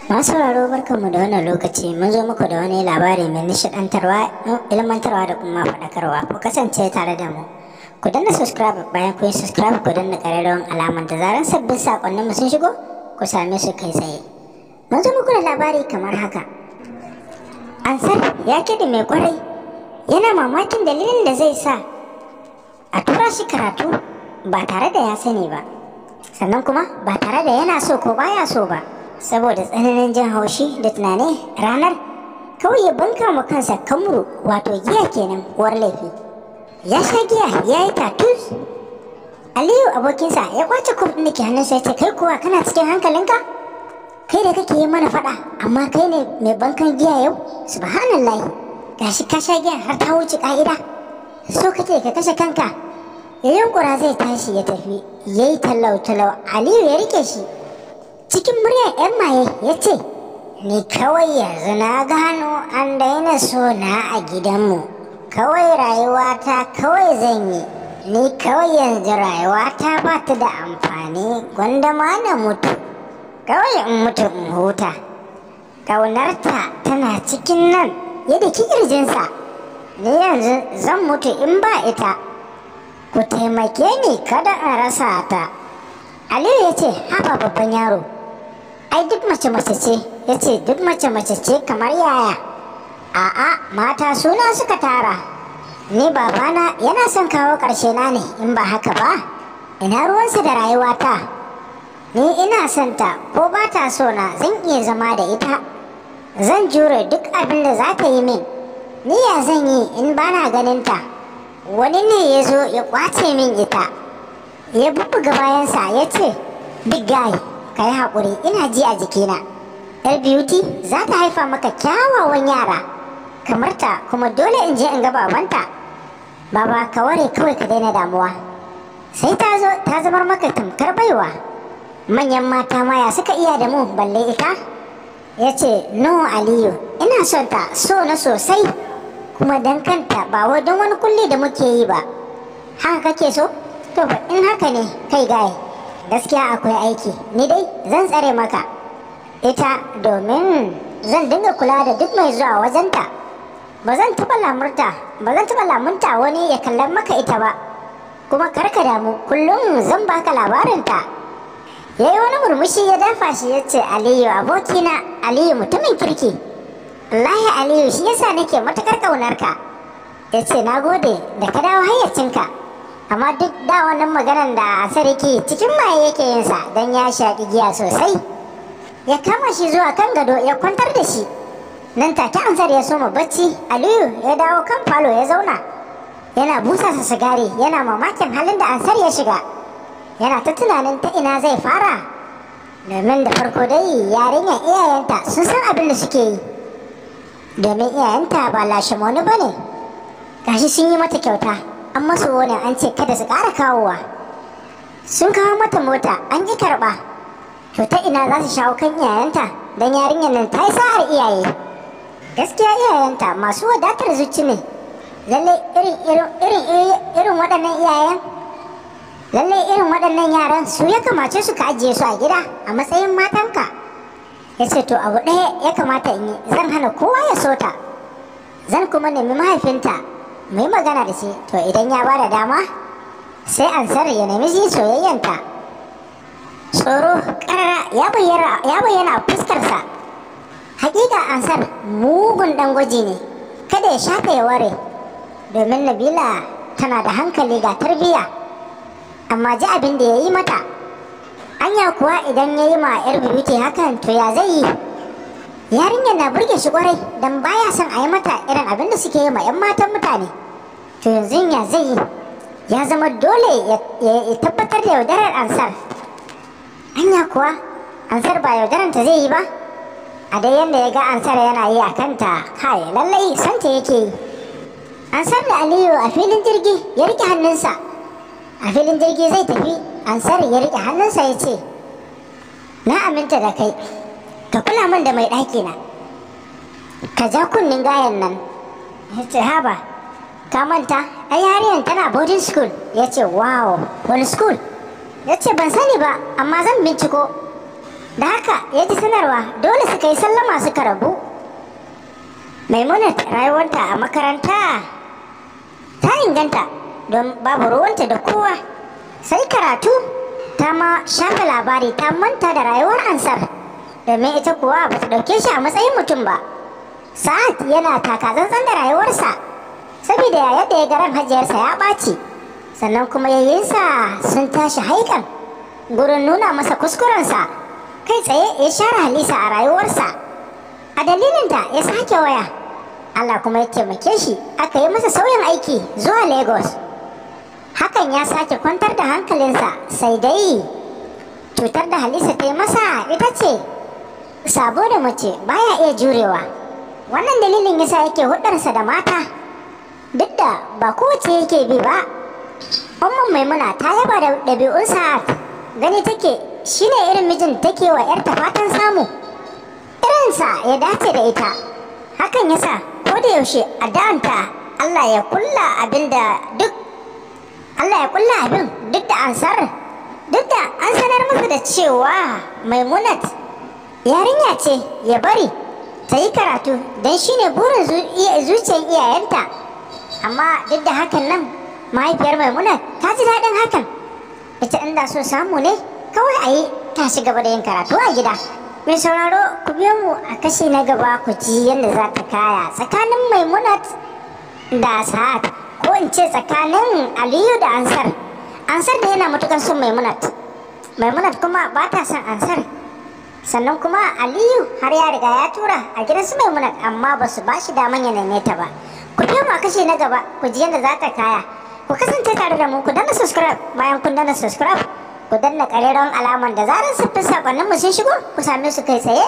Masu sauraro, barkanmu da wannan lokaci. Mun zo muku da wani labari mai nishaɗantarwa, ilmantarwa da kuma faɗakarwa. Ku kasance tare da mu. Ku danna subscribe. Bayan ku yi subscribe, ku danna ƙararrawan alamar. Da zaran sabbin saƙonninmu sun shigo, ku same su kai tsaye. Mun zo muku da labari kamar haka. Ansar ya kiɗi mai kwarai, yana mamakin dalilin da zai sa a tura shi karatu ba tare da ya sani ba, sannan kuma ba tare da yana so ko baya so ba. Saboda tsananin jin haushi da tunani, ranar kawai ya banka ma kansa kamuru, wato giya kenan, uwar laifi. Ya sha giya ya yi tatus. Aliyu abokinsa ya kwace cup ɗin da ke hannunsa, ya ce, "Kai kuwa kana cikin hankalinka? Kai da kake yi mana faɗa, amma kai ne mai bankan giya yau? Subhanallah, gashi ka sha giya har ta wuce ka'ida, so kake ka kashe kanka." Ya yunkura zai tashi ya tafi, ya yi talau-talau. Aliyu ya rike shi. Cikin muryar 'yan maye ya ce, "Ni kawai yanzu na gano an daina so na a gidanmu. Kawai rayuwata kawai zan yi. Ni kawai yanzu rayuwata ba ta da amfani, gwanda ma na mutu. Kawai in mutu in huta. Ƙaunarta tana cikin nan." Ya daki ƙirjinsa. "Ni yanzu zan mutu in ba ita. Ku taimake ni kada in rasa ta." Aliyu ya ce, "Haba babban yaro, ai duk mace mace ce." Ya ce, "Duk mace mace ce kamar yaya? A'a, mata suna suka tara. Ni babana yana son kawo ƙarshe na ne. In ba haka ba, ina ruwansa da rayuwata? Ni ina son ta, ko ba ta so na, zan iya zama da ita. Zan jure duk abin da za ta yi min. Ni ya zan yi in bana ganin ta? Wani ne ya zo ya kwace min ita." Ya bubbuga bayansa ya ce, "Big guy, ka yi haƙuri, ina ji a jikina. Yar Beauty za ta haifa maka kyawawan yara kamar ta, kuma dole in je in ga babanta. Baba, ka ware kawai, ka daina damuwa. Sai ta zo ta zamar maka tamkar baiwa. Manyan mata maya suka iya da mu, balle ita." Ya ce, "No Aliyu, ina son ta so na sosai, kuma dan kanta, ba wai don wani kulli da muke yi ba. Haka kake so? To in haka ne, kai guy, gaskiya akwai aiki. Ni dai zan tsare maka ita, domin zan dinga kula da duk mai zuwa wajenta. Ba zan taɓa lamurta wani ya kallon maka ita ba. Kuma kar ka damu, kullum zan baka labarinta." Ya yi wani murmushi, ya dafa shi, ya ce, "Aliyu abokina, Aliyu mutumin kirki. Wallahi Aliyu, shi yasa nake matukar ƙaunarka." Ya ce, "Na gode da ka dawo hayyacinka." Amma duk da wannan maganan da sarki cikin maye yake yin sa, don ya shaƙi giya sosai. Ya kama shi zuwa kan gado, ya kwantar da shi. Nan take Ansar ya soma bacci. Aliyu ya dawo kan falo ya zauna, yana busa sa sigari, yana mamakin halin da Ansar ya shiga. Yana ta tunanin ta ina zai fara, domin da farko dai yarinyar iyayenta sun san abin da suke yi, domin iyayenta ba lashe wani ba ne. Gashi sun yi mata kyauta, an masu wani an ce kada su ƙara kawowa. Sun kawo mata mota, an ƙi karɓa. To ta ina za su shawo kan iyayenta? Don yarinyar nan ta yi sa'ar iyaye. Gaskiya iyayenta masu wadatar zuci ne. Lallai irin waɗannan iyayen, lallai irin waɗannan yaran su ya kamace su ka ajiye su a gida a matsayin matanka. Ya ce, "To abu ɗaya ya kamata in yi. Zan hana kowa ya so ta. Zan kuma nemi mahaifinta mu yi magana da shi. To idan ya bada dama, sai Ansar ya nemi shi soyayyanta." Tsoro karara ya bayyana a fuskarsa. Hakika Ansar mugun dan gwaji ne, kada ya shafe ya ware, domin Nabila tana da hankali ga tarbiyya, amma ji abin da ya yi mata. Anya kuwa idan ya yi ma yar Beauty hakan, to ya zai yi? Yarinyar na burge shi kwarai, don baya son a yi mata irin abin da suke yi ma 'yan matan mutane. To yanzu ya zai yi? Ya zama dole ya tabbatar da yaudarar Ansar. Anya kuwa Ansar ba yaudaranta zai yi ba? A dai yanda ya ga Ansar yana yi a kanta, kai, lallai santa yake yi. Ansar da Aliyu a filin jirgi, ya rike hannunsa. A filin jirgi zai tafi, Ansar ya rike hannunsa, ya ce, "Na aminta da kai. Ka kula min da mai ɗaki na, ka ja kunnin gayan nan." Ya ce, "Haba, ka manta ai yarinyar tana boarding school." Ya ce, "Wow, wani school?" Ya ce, "Ban sani ba, amma zan binciko." Da haka ya ji sanarwa dole suka yi sallama suka rabu. Maimunat rayuwarta a makaranta ta inganta don babu ruwanta da kowa sai karatu. Ta ma shafa labari ta manta da rayuwar Ansar, domin ita kuwa ba ta ɗauke shi a matsayin mutum ba. Sa'ad yana takatsantsan da rayuwarsa saboda yadda ya ga ran hajiyarsa ya ɓaci, sannan kuma yayyinsa sun tashi haikan gurin nuna masa kuskurensa. Kai tsaye ya share Halisa a rayuwarsa. A dalilinta ya sake waya, Allah kuma ya taimake shi aka yi masa sauyin aiki zuwa Lagos. Hakan ya sake kwantar da hankalinsa, sai dai cutar da Halisa ta yi masa ita ce sabo da mace baya iya jurewa. Wannan dalilin yasa yake hudarsa da mata, duk da ba kowace yake bi ba. Umman Maimuna ta yaba da ɗabi'un Sa'ad, gani take shine irin mijin take wa 'yarta fatan samu, irinsa ya dace da ita. Hakan yasa ko da yaushe addu'anta Allah ya kulla abin da duk Allah ya kulla abin duk da Ansar, duk da an sanar masa da cewa Maimunat yarinya ce ya bari ta yi karatu don shine burin zuciyar iyayenta. Amma duk da hakan nan mahaifiyar Maimunat ta ji daɗin hakan. Ita inda so samu ne kawai a yi ta ci gaba da yin karatu a gida. Mai sauraro, ku biyo mu a kashi na gaba ku ji yadda za ta kaya tsakanin Maimunat da Sa'ad, ko in ce tsakanin Aliyu da Ansar. Ansar da yana matukan son Maimunat, Maimunat kuma ba ta son Ansar. Sannan kuma Aliyu har ya riga ya tura a gidan su Maimunat, amma ba su ba shi daman ya neme ta ba. Ku biyo mu a kashi na gaba ku ji yadda za ta kaya. Ku kasance tare da mu, ku danna subscribe. Bayan kun danna subscribe, ku danna ƙararrawar alaman da zarar sabbin sakonninmu sun shigo ku same su kai tsaye.